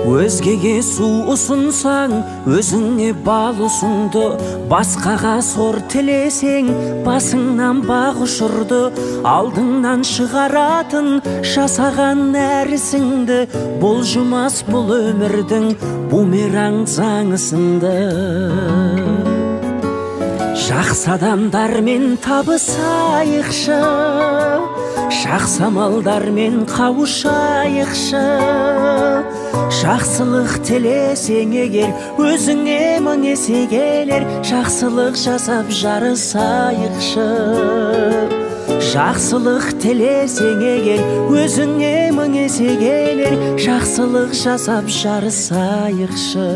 Өзгеге су ұсынсаң, өзіңе бал ұсынды. Басқаға сор тілесең, басыңнан бақ ұшырды. Алдыңнан шығаратын жасаған нәрсіңді, бұлжымас бұл өмірдің бумеранг заңысынды. Жақсы адамдармен табысайықшы, жақсы амалдармен қауышайықшы. Жақсылық тілесең егер, өзіңе мың есе келер. Жақсылық жасап жарысайықшы. Жақсылық тілесең егер, өзіңе мың есе келер. Жақсылық жасап жарысайықшы.